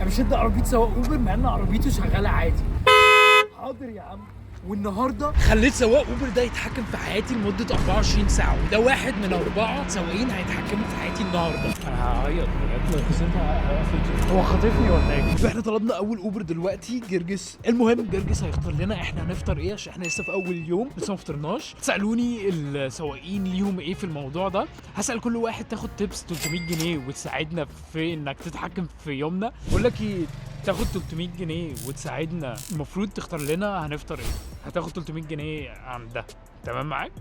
بشد عربية سواق اوبر مع ان عربيته شغالة عادي. حاضر يا عم. والنهارده خليت سواق اوبر ده يتحكم في حياتي لمدة 24 ساعة، وده واحد من 4 سواقين هيتحكموا في حياتي النهارده. انا هعيط بجد لو خسرت، هقف. هو خاطفني ولا ايه؟ فاحنا طلبنا اول اوبر دلوقتي جرجس. المهم جرجس هيختار لنا احنا هنفطر ايه، عشان احنا لسه في اول يوم لسه ما فطرناش. سالوني السواقين ليهم ايه في الموضوع ده. هسال كل واحد تاخد tips 300 جنيه وتساعدنا في انك تتحكم في يومنا. بقول لك ايه، تاخد 300 جنيه وتساعدنا، المفروض تختار لنا هنفطر ايه. هتاخد 300 جنيه عن ده، تمام معاك؟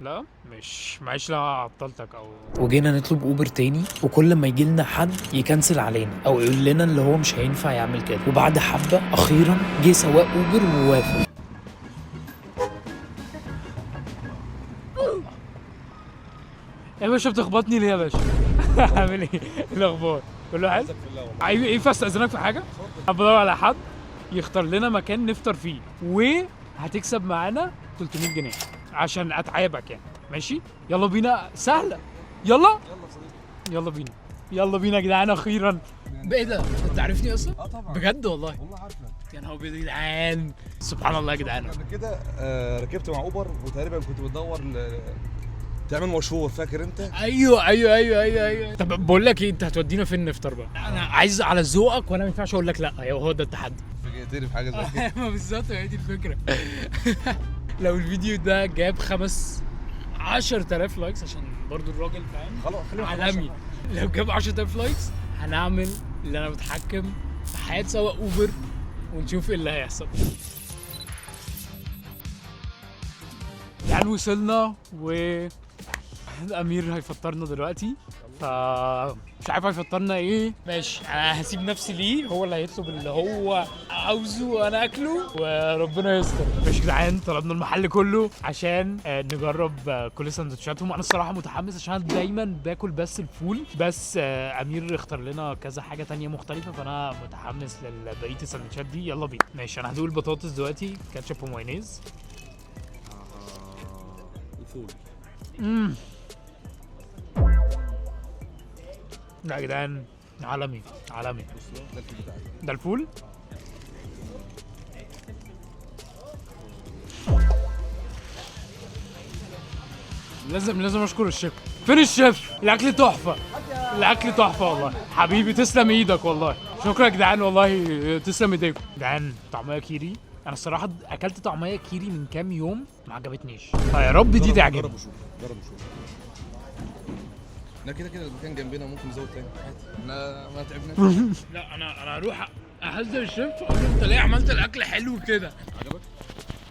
لا مش معلش، لا عطلتك او وجينا نطلب اوبر تاني، وكل ما يجي لنا حد يكنسل علينا او يقول لنا اللي هو مش هينفع يعمل كده. وبعد حبه اخيرا جه سواق اوبر ووافق. يا باشا بتخبطني ليه يا باشا؟ عامل ايه؟ إيه الاخبار؟ كله حلو؟ عايز ايه؟ استاذنك في حاجة؟ بدور على حد يختار لنا مكان نفطر فيه، وهتكسب معانا 300 جنيه عشان اتعبك يعني. ماشي؟ يلا بينا، سهلة. يلا يلا بينا، يلا بينا يا جدعان. اخيرا. ايه ده؟ انت عارفني اصلا؟ اه طبعا. بجد والله؟ والله عارفك. يا نهار ابيض يا جدعان، سبحان الله يا جدعان. قبل كده ركبت مع اوبر وتقريبا كنت بتدور تعمل مشهور، فاكر انت؟ ايوه ايوه ايوه ايوه ايوه. طب بقول لك ايه، انت هتودينا فين نفطر بقى؟ انا عايز على ذوقك، وانا ما ينفعش اقول لك لا، هو ده التحدي. فاجئتني في حاجة زي كده. ما بالظبط هي دي الفكرة. لو الفيديو ده جاب 10000 likes، عشان برضو الراجل فاهم خلاص خلينا عالمي، لو جاب 10000 likes هنعمل اللي انا بتحكم في حياة سواق اوبر ونشوف ايه اللي هيحصل. يعني وصلنا و امير هيفطرنا دلوقتي، ف مش عارف هيفطرنا ايه. ماشي، انا هسيب نفسي ليه، هو اللي هيطلب اللي هو عاوزه وانا اكله وربنا يستر. ماشي يا جدعان، طلبنا المحل كله عشان نجرب كل سندوتشاتهم. انا الصراحة متحمس عشان أنا دايما باكل بس الفول، بس امير اختار لنا كذا حاجة تانية مختلفة، فانا متحمس لبقية السندوتشات دي. يلا بينا. ماشي، انا هدوق البطاطس دلوقتي كاتشب ومايونيز. الفول. لا يا جدعان، عالمي عالمي. بص ده الفول بتاعك. ده الفول. لازم اشكر الشيف. فين الشيف؟ الاكل تحفة، الاكل تحفة والله. حبيبي تسلم ايدك والله، شكرا يا جدعان والله، تسلم ايديكم. جدعان طعميه كيري، انا الصراحة اكلت طعميه كيري من كام يوم ما عجبتنيش، فيا رب دي تعجبني. جرب وشوف، جرب وشوف. لا كده كده المكان جنبنا، ممكن نزود تاني عادي. لا ما تعبناش. لا انا هروح اهزر الشيف اقول له انت ليه عملت الاكل حلو كده؟ عجبك؟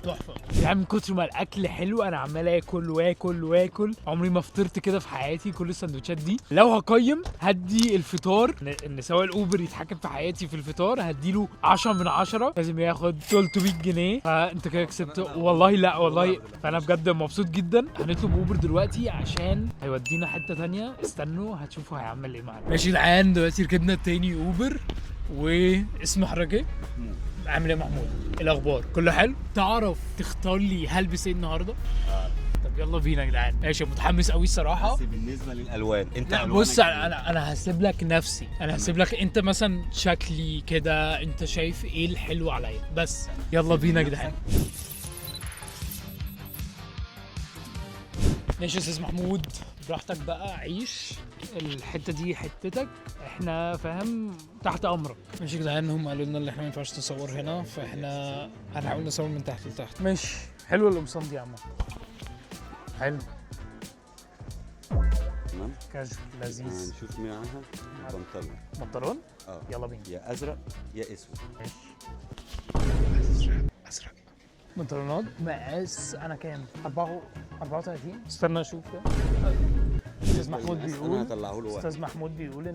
تحفة يعني، من كتر ما الاكل حلو انا عمال اكل واكل واكل، عمري ما فطرت كده في حياتي كل السندوتشات دي. لو هقيم هدي الفطار ان سواق الاوبر يتحكم في حياتي في الفطار هديله 10 من 10، لازم ياخد 300 جنيه. فانت كده كسبت والله. لا والله، فانا بجد مبسوط جدا. هنطلب اوبر دلوقتي عشان هيودينا حتة تانية، استنوا هتشوفوا هيعمل ايه معانا. ماشي يا جدعان، دلوقتي ركبنا تاني اوبر. واسم حضرتك ايه؟ عامل ايه يا محمود؟ إيه الاخبار؟ كله حلو؟ تعرف تختار لي هلبس ايه النهارده؟ طب يلا بينا يا جدعان. ماشي، متحمس قوي الصراحة. بس بالنسبة للالوان انت لا ألوانك بص، انا هسيب لك نفسي، انا هسيب لك انت مثلا شكلي كده، انت شايف ايه الحلو عليا بس. يلا بينا يا جدعان. ماشي يا استاذ محمود، براحتك بقى، عيش الحتة دي حتتك، احنا فاهم تحت امرك. ماشي يا جدعان، هم قالوا لنا ان احنا ما ينفعش نصور هنا، فاحنا هنحاول نصور من تحت لتحت. ماشي، حلوة القمصان دي يا عم، حلو. تمام. كاجوال لذيذ. هنشوف معاها بنطلون. بنطلون؟ اه. يلا بينا. يا ازرق يا اسود. ماشي. ازرق بنطلونات مقاس انا كام؟ 34. استنى اشوف كده. استاذ محمود انا بيقول، هطلعه له واحد. استاذ محمود بيقول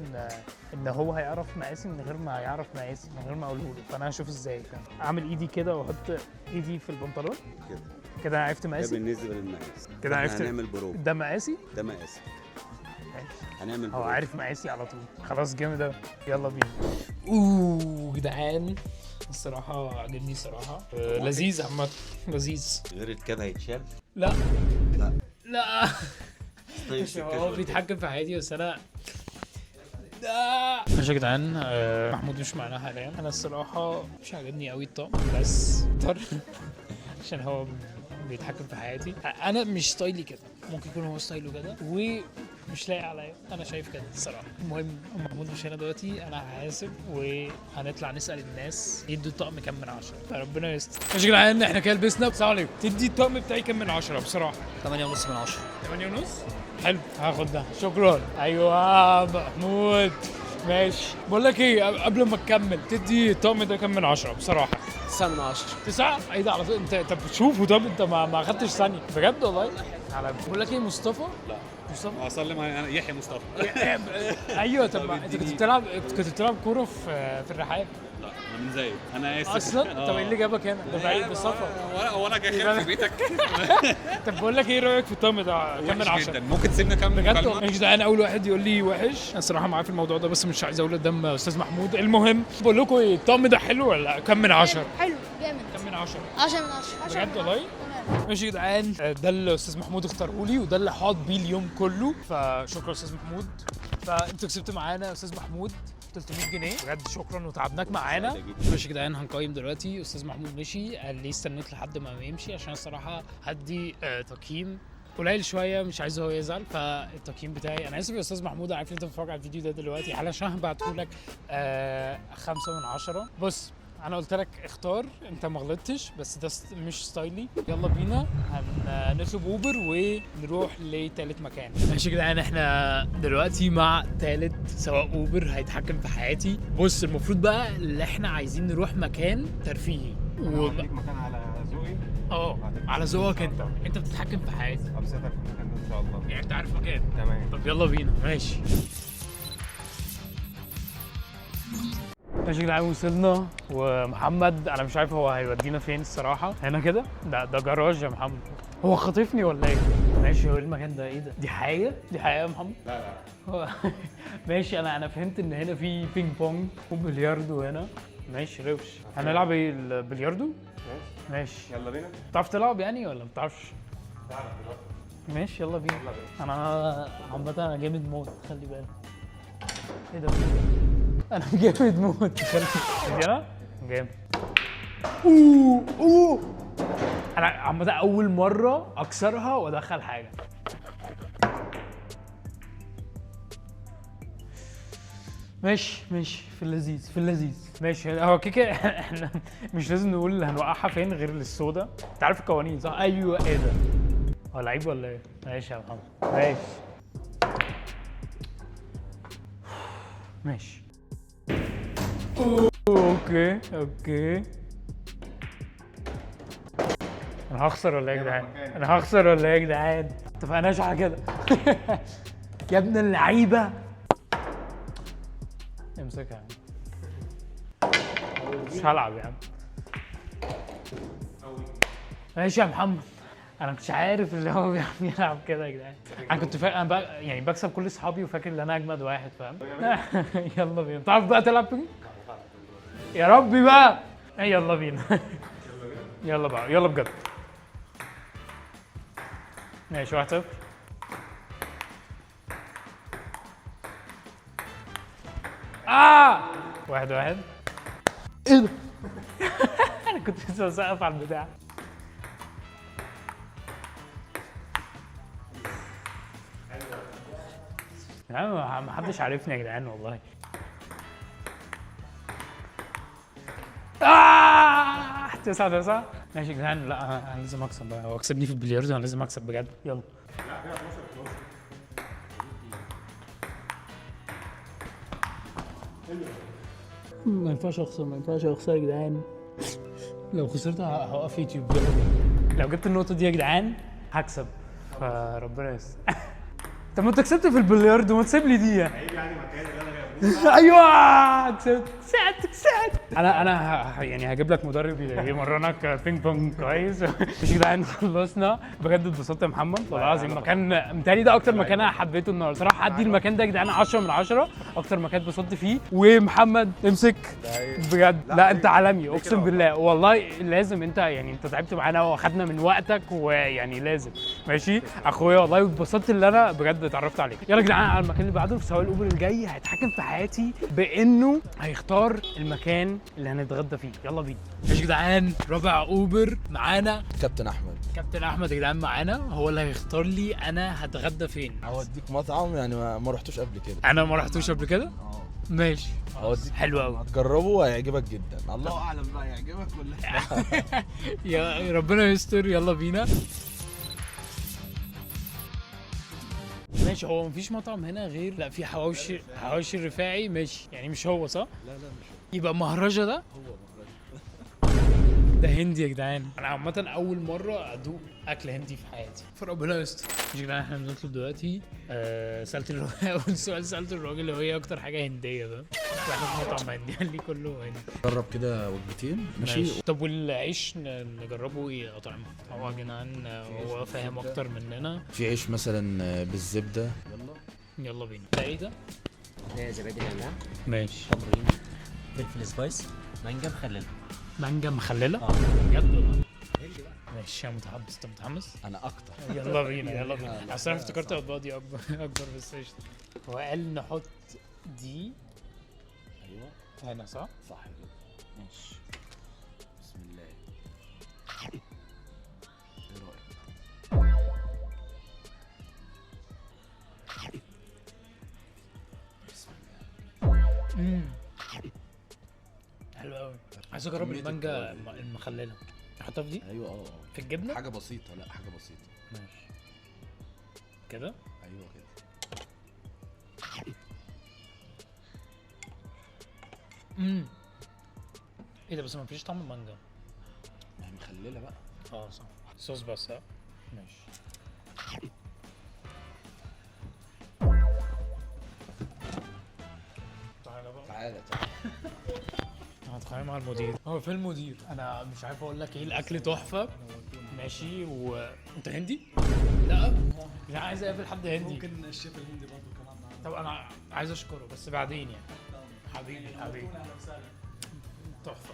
ان هو هيعرف مقاسي من غير ما يعرف مقاسي، من غير ما اقوله له، فانا هشوف ازاي. اعمل ايدي كده واحط ايدي في البنطلون كده. كده انا عرفت ده مقاسي. بالنسبة للمقاس. كده إحنا عرفت. هنعمل بروف. ده مقاسي؟ ده مقاسي. ماشي. هنعمل هو بروف. عارف مقاسي على طول. خلاص جامد اوي، يلا بينا. اوه جدعان، الصراحة عجبني الصراحة. لذيذ عامة، لذيذ. غير الكاب هيتشال؟ لا لا. لا. طيب مش هو بيتحكم في حياتي، بس انا ده؟ ماشي يا جدعان، محمود مش معانا حاليا. انا الصراحة مش عاجبني قوي الطقم، بس اضطر عشان هو بيتحكم في حياتي. انا مش style ي كده، ممكن يكون هو style ه كده ومش لايق عليا، انا شايف كده الصراحة. المهم محمود مش هنا دلوقتي، انا هحاسب وهنطلع نسال الناس يدوا الطقم كام من 10، فربنا يستر. ماشي يا جدعان، احنا كده لبسنا. السلام عليكم. تدي الطقم بتاعي كام من 10 بصراحة؟ 8.5 من 10. 8 ونص. حلو، هاخد ده، شكرا. ايوه محمود، ماشي. بقول لك ايه، قبل ما تكمل، تدي الطقم ده كام من 10 بصراحة؟ 9 من 10. 9؟ ايه ده على طول؟ انت طب شوفه، طب انت ما اخدتش ثانية بجد والله. على بقول لك ايه، مصطفى؟ لا مصطفى اسلم انا يحيى مصطفى. ايوه. طب انت كنت بتلعب كورة في الرحاب؟ لا، انا من زايد، انا اسف. اصلا؟ طب ايه اللي جابك هنا؟ ده بعيد بالسفر. وانا جاي خير في بيتك. طب بقول لك ايه، رايك في الطقم ده كام من وحش 10؟ جدا، ممكن تسيبنا كام بجد مكالمة؟ والله مش ده انا اول واحد يقول لي وحش. انا الصراحة معاه في الموضوع ده، بس مش عايز اقول قدام استاذ محمود. المهم بقول لكم ايه، الطقم ده حلو ولا لا؟ كام من 10؟ حلو جامد. كام من 10؟ 10 من 10. بجد والله؟ تمام. ماشي يا جدعان، ده اللي استاذ محمود اختاره لي، وده اللي هقعد بيه اليوم كله، فشكرا استاذ محمود. فانتوا كسبتوا معانا يا استاذ محمود 300 جنيه، بجد شكرا وتعبناك معانا. ماشي يا جدعان، هنقيم دلوقتي. استاذ محمود مشي، قال لي استنيت لحد ما يمشي عشان الصراحة هدي تقييم قليل شويه، مش عايز هو يزعل. فالتقييم بتاعي، انا اسف يا استاذ محمود، عارف ان انت بتتفرج على الفيديو ده دلوقتي علشان هبعته لك، 5 من 10. بص، انا قلت لك اختار، انت ما غلطتش، بس ده مش style ي. يلا بينا هنطلب اوبر ونروح لتالت مكان. ماشي يا جدعان، احنا دلوقتي مع تالت سواق اوبر هيتحكم في حياتي. بص، المفروض بقى اللي احنا عايزين نروح مكان ترفيهي مكان على ذوقي. اه، على ذوقك انت، انت بتتحكم في حياتي. ابسطك في المكان ده ان شاء الله. يعني انت عارف مكان؟ تمام. طب يلا بينا. ماشي ماشي يا جدعان، وصلنا، ومحمد انا مش عارف هو هيودينا فين الصراحه. هنا كده؟ ده جراج يا محمد، هو خاطفني ولا ايه؟ ماشي، هو ايه المكان ده؟ ايه ده؟ دي حقيقة؟ دي حقيقة يا محمد؟ لا لا. ماشي، انا فهمت ان هنا في بينج بونج وبلياردو هنا. ماشي روش. هنلعب ايه؟ البلياردو؟ ماشي. ماشي. يلا بينا. بتعرف تلعب يعني ولا ما بتعرفش؟ تعرف دلوقتي. ماشي، يلا بينا. يلا بينا. انا عامة انا جامد موت، خلي بالك. ايه ده؟ انا جامد موت. دي انا جامد. اوه اوه، انا عامة اول مرة اكسرها وادخل حاجة. ماشي ماشي، في اللذيذ في اللذيذ. ماشي، هو كيكة احنا مش لازم نقول هنوقعها فين غير للسودا. انت عارف القوانين صح؟ ايوه. ايه ده؟ هو لعيب ولا ايه؟ ماشي يا محمد، ماشي ماشي. okay okay، انا هخسر ولا ايه يا جدعان؟ انا هخسر ولا ايه يا جدعان؟ اتفقناش على كده. يا ابن اللعيبة، امسكها يا عم. مش هلعب يا عم. ماشي يا محمد، انا مش عارف اللي هو بيعرف يلعب كده يا جدعان. انا كنت فاكر انا بقى يعني بكسب كل اصحابي وفاكر ان انا اجمد واحد، فاهم؟ يلا بينا. تعرف بقى تلعب بينج؟ يا ربي بقى. يلا بينا، يلا بقى، يلا بجد. ماشي، 1-0. اه، 1-1. ايه ده؟ انا كنت لسه بسقف على البتاع. لا، ما حدش عارفني يا جدعان والله. آه 9-9. ماشي يا جدعان، لا انا لازم اكسب بقى. هو كسبني في البلياردو، انا لازم اكسب بجد. يلا. ما ينفعش اخسر، ما ينفعش اخسر يا جدعان. لو خسرت هوقف يوتيوب. يلا بينا. لو جبت النقطة دي يا جدعان هكسب، فربنا يستر. طب ما انت كسبت في البلياردو، ما تسيب لي دي يعني. عيب يعني، مكان اللي انا جايبه. ايوه، كسبت كسبت كسبت. انا يعني هجيب لك مدرب يمرنك بينج بونج كويس. مش يا جدعان، خلصنا. بجد اتبسطت يا محمد والله العظيم. مكان متهيألي ده اكتر مكان انا حبيته النهارده صراحه. هدي المكان ده يا جدعان 10 من 10، اكتر مكان اتبسطت فيه. ومحمد امسك بجد، لا انت عالمي، اقسم بالله والله. لازم انت يعني انت تعبت معانا واخدنا من وقتك، ويعني لازم. ماشي اخويا، والله اتبسطت اللي انا بجد اتعرفت عليك. يلا يا جدعان على المكان اللي بعده. في سواق الاوبر الجاي هيتحكم في حياتي. حياتي بانه هيختار المكان اللي هنتغدى فيه. يلا بينا. يا جدعان، رابع اوبر معانا كابتن احمد. كابتن احمد يا جدعان معانا، هو اللي هيختار لي انا هتغدى فين. هوديك مطعم يعني ما رحتوش قبل كده. انا ما رحتوش قبل كده؟ ماشي، هوديك. حلو قوي. هتجربه هيعجبك جدا، الله اعلم بقى يعجبك ولا يا ربنا يستر. يلا بينا. ماشي، هو مفيش مطعم هنا غير، لا في حواوشي، حواوشي الرفاعي. ماشي، يعني مش هو صح؟ لا لا مش هو. يبقى مهرجة ده؟ هو مهرجة ده هندي يا جدعان. انا عامة اول مرة ادوق اكل هندي في حياتي، فربنا يستر. مش يا جدعان، احنا بنطلب دلوقتي. سالت الراجل اول سؤال سالت الراجل اللي هو ايه اكتر حاجة هندية بقى، واحنا في مطعم هندي قال لي كله هندي. جرب كده وجبتين. ماشي. طب والعيش نجربه ايه اطعمه؟ هو يا جدعان هو فاهم اكتر مننا. في عيش مثلا بالزبده. يلا يلا بينا. ده ايه ده؟ ده زبادي نعناع. ماشي. تمر هندي، فلفل spice، مانجا مخلله. مانجا مخلله؟ اه. بجد والله؟ ماشي، انا متحمس. انت متحمس؟ انا اكتر. يلا بينا يلا بينا. اصل انا افتكرت الاطباق دي اكبر اكبر، بس قشطه. هو قال نحط دي. ايوه هنا صح؟ صح كده. ماشي. بسم الله. ايه رايك؟ بسم الله. حلو قوي. عايز اجرب كمية المانجا التوابل. المخلله. احطها في دي؟ ايوه اه. في الجبنة؟ حاجة بسيطة. لا حاجة بسيطة. ماشي كده. ايوه كده. ايه ده؟ بس ما فيش طعم المانجا. ما هي مخلله بقى. اه صح، صوص بس. ها ماشي. تعالى بقى. تعالى تعالى. انا هتخانق مع المدير. هو فين المدير؟ انا مش عارف اقول لك ايه، الاكل تحفة. ماشي. وانت هندي؟ لا لا، عايز اقابل حد هندي. ممكن الشيف الهندي برضه كمان معانا. طب انا عايز اشكره بس بعدين يعني. حبيبي حبيبي، تحفة.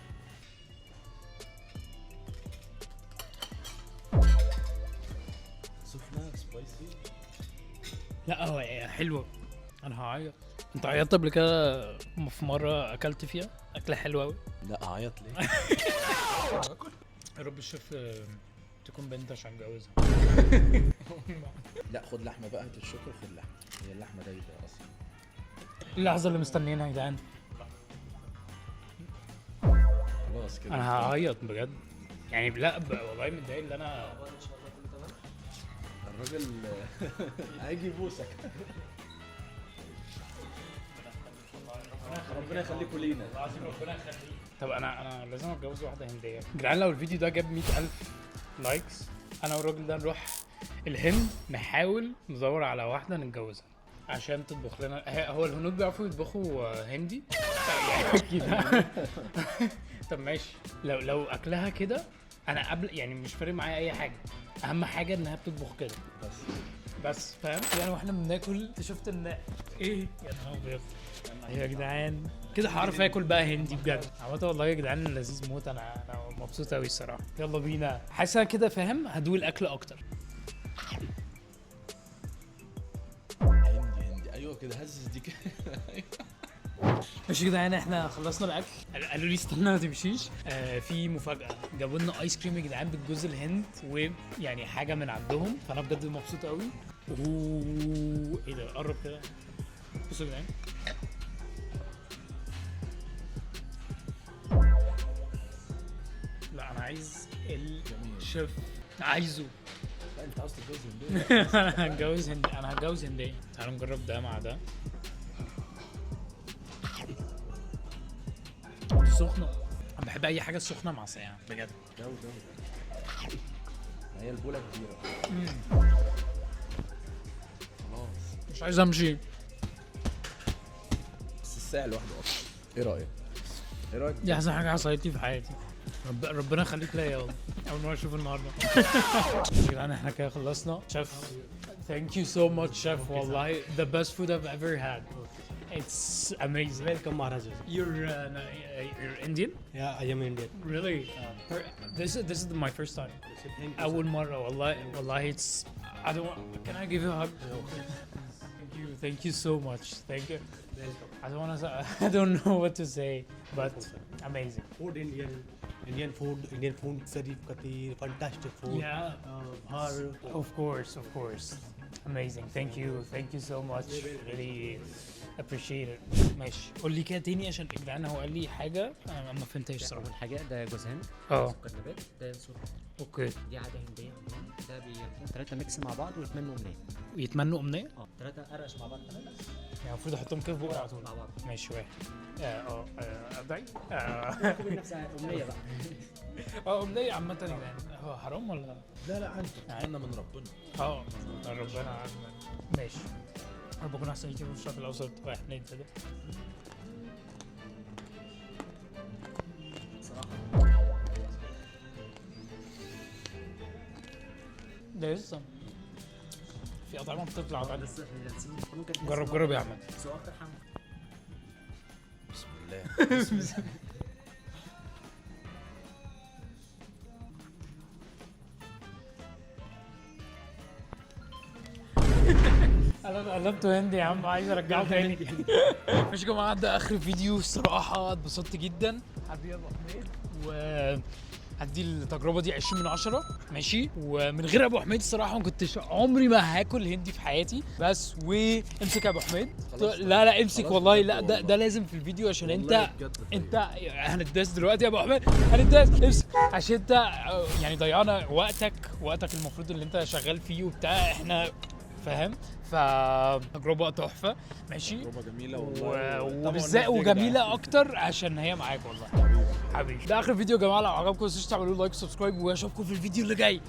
سخنة spicy. لا هو حلوة. انا هعيط. انت عيطت قبل كده في مرة اكلت فيها اكله حلوة قوي؟ لا اعيط ليه؟ يا رب الشيف تكون بنت عشان اتجوزها. لا خد لحمه بقى، هات الشكر. خد لحمه، هي اللحمة دايبه اصلا. اللحظة اللي مستنيينها يا جدعان. خلاص كده انا هعيط بجد يعني. لا والله متضايق ان انا الراجل هيجي يبوسك. ربنا يخليكوا لينا. ربنا يخليك. طب انا لازم اتجوز واحدة هنديه يا جدعان. لو الفيديو ده جاب 100,000 likes، انا والراجل ده نروح الهند نحاول ندور على واحدة نتجوزها عشان تطبخ لنا. هو الهنود بيعرفوا يطبخوا هندي؟ يعني اكيد. طب ماشي، لو اكلها كده انا قبل يعني مش فارق معايا اي حاجة، اهم حاجة انها بتطبخ كده بس فاهم يعني. واحنا بناكل اكتشفت ان ايه، يا نهار ابيض يا جدعان، كده هعرف اكل بقى هندي بجد. عامة والله يا جدعان لذيذ موت. انا مبسوط قوي الصراحة. يلا بينا. حاسس أنا كده فاهم هدوق الاكل اكتر. هندي هندي. ايوه كده، هزز دي كده. ماشي يا جدعان، احنا خلصنا الاكل. قالوا لي استنى ما تمشيش، في مفاجاة. جابوا لنا ايس كريم يا جدعان بالجوز الهند، ويعني حاجة من عندهم، فانا بجد مبسوط قوي. اوه ايه ده، قرب كده. بصوا يا جدعان، لا انا عايز الشيف، عايزه. لا انت عاوز تتجوز هنديه؟ انا هتجوز هندي، انا هتجوز هنديه. تعالوا نجرب ده مع ده. سخنة. انا بحب اي حاجة سخنة مع ساقعه بجد. ده وده وده. هي البوله كبيرة. خلاص مش عايز امشي. بس الساعة لوحده اصلا. ايه رايك؟ ايه رايك؟ دي احسن حاجة حصلت لي في حياتي. ربنا يخليك ليا والله. اول مرة اشوف النهارده. يا جدعان احنا كده خلصنا. شيف thank you so much chef، والله the best food I've ever had. It's amazing. Welcome Maharaja. You're Indian? Yeah, I am Indian. Really? This is my first time. أول مرة والله. والله it's I don't want, can I give you a hug? Thank you. Thank you so much. Thank you. I don't wanna say, I don't know what to say, but amazing. Food Indian food, Indian food, Sharif Katir, fantastic food. Yeah. Bhar. Of course, of course. Amazing. Thank you. Thank you so much. Really appreciate it. ماشي، قول لي كده تاني عشان يا جدعان هو قال لي حاجة أنا ما فهمتهاش ده صراحة. اول حاجة ده جوز هند، سكر نبات، ده ينسون. okay. دي عادة هنديه عندهم، ده بياخدوا 3 mix مع بعض ويتمنوا امنية. يتمنوا أمنية؟ اه، 3 قرقش مع بعض، 3. يعني المفروض أحطهم كده في بقي على طول. مع بعض. ماشي، واحد أربعين. نفسها امنية بقى. أمنية عامة يا جدعان. هو حرام ولا؟ لا لا، عادي، اتمنى من ربنا. ربنا عارف. ماشي، رب يكون أحسن YouTuber في الشرق الأوسط. واحد اتنين تلاتة. ده لسه في أطعمة بتطلع بعد. بس ممكن تحس جرب إن هو- جرب يا أحمد. بس هو اكتر حاجة. بسم الله. انا قلبته هندي يا عم، عايز ارجعه تاني. ماشي يا جماعة، ده اخر فيديو الصراحة، اتبسطت جدا حبيبي يا ابو حميد، و هدي التجربة دي 20 من 10. ماشي، ومن غير ابو حميد الصراحة ما كنتش عمري ما هاكل هندي في حياتي. بس وامسك يا ابو حميد. لا لا امسك والله، لا ده لازم في الفيديو عشان انت انت هنداس دلوقتي يا ابو حميد، هنداس. امسك عشان انت يعني ضيعنا وقتك المفروض اللي انت شغال فيه وبتاع، احنا فاهم. فتجربه تحفة. ماشي، تجربه جميلة والله. وبالذات وجميلة اكتر عشان هي معاك والله حبيبي. ده اخر فيديو يا جماعة، لو عجبكم ما تنسوش تعملوا like و subscribe، واشوفكم في الفيديو اللي جاي.